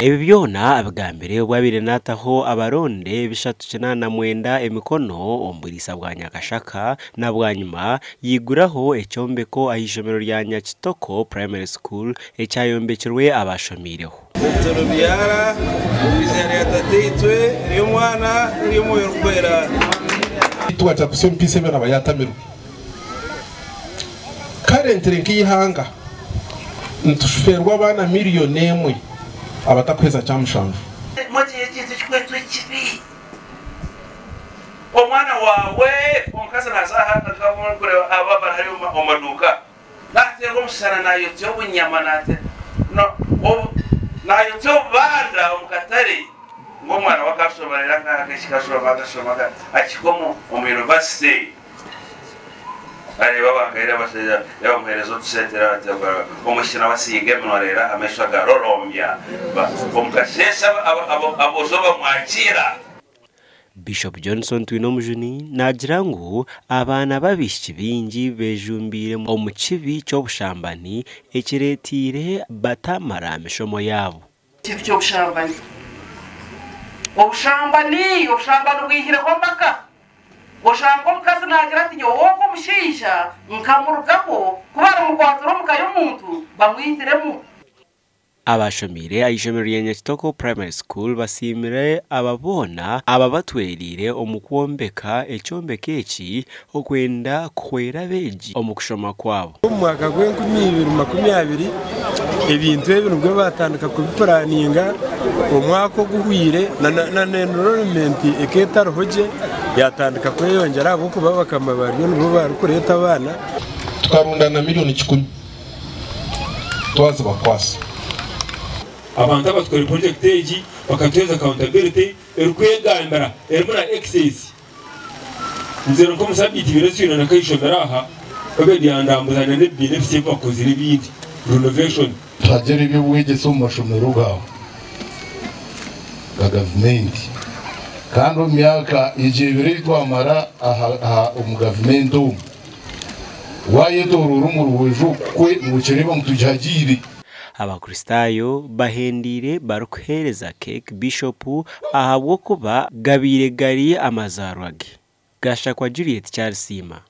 Ebi byona abigambire obu abaire naataho abaronde 389 emikono omu buriisa bwa Nyakashaka na bwanyima yaiguraho ekyombeko ah'eishomero rya Nyakitoko Primary School ekyayombekirwe abashomiireho. Niturubyara omu iziina rya Tataitwe, ery'Omwana, n'ery'Omwoyo Orikwera. Twagira kusya omu peace ebi naba yatamirwe. Currently nk'eihanga nitufeerwa abaana 1,000,000 abatakuheza kyamushanju. Mugire ekintu ekikwetwa ekibi. Omwana waawe omukazi naaza aha nkakureeba aba bari hariya omu maduuka naateerwa omushana naayotsya obunyama naayotsya obubanda omu katare ngu omwana we akashoma reero akahika akashoma akashoma akahika omu yunivasite. Areeba abakaire abashaija yabamuhereza otusente reero ati omwishiki nawe asiiga eminwa reero amaisho agarorombya. Omu kasheeshe aboojo bamwakiira. Bishop Johnson Twinomujuni naagira ngu abaana b'abaishiki baingi beejumbiire omu kibi ky'obushambani ekireeteire batamara mishomo yaabo. Ekintu ky'obushambani. Obushambani, obushambani bwihireho amaka. Oshanga omukazi naagira ati nyowe ogwo omushaija nkamurugaho, ku barimukwatira omu ka y'omuntu bamwitiremu. Abashomiire aha ishomero rya Nyakitoko Primary School basiimire aba boona ababatwereire omu kwombeka ekyombeko eki okwenda kuhwera abeegi omu kushoma kwabo. Omu mwaka gw'enkumi ibiri makumi abiri ebintu ebi nibwo baatandika kubipuraninga, omwaka oguhweire na enrollment ekaba etariho gye yatandika kweyongyera ahabw'okuba abakama bariyo nibo barikureeta abaana. Tukarundana 100,000,000 twazibakwasa. Abantu abatukore project egi bakatuheereza accountability erikwegambira erimu na excess. Nze nk'omu sabiiti ibiri ezitwine na nk'eishomero aha, Obed yandambuza na n'ebibiina ebisya ebi bakozire ebindi, renovation. Tuhagyere eby'obwegyese omu mashomero gaawe ga gavumenti kandi omu myaka egyo ebiri ei twamara aha omu gavumenti omu, waayetooroora omu rubaju okukwe nookireeba ngu tugihagiire. Abakristaayo bahendeire barikuheereza Cake Bishop ahabw'okuba gabaire gari amazaarwa ge. Gashakwa Juliet Kyarisiima.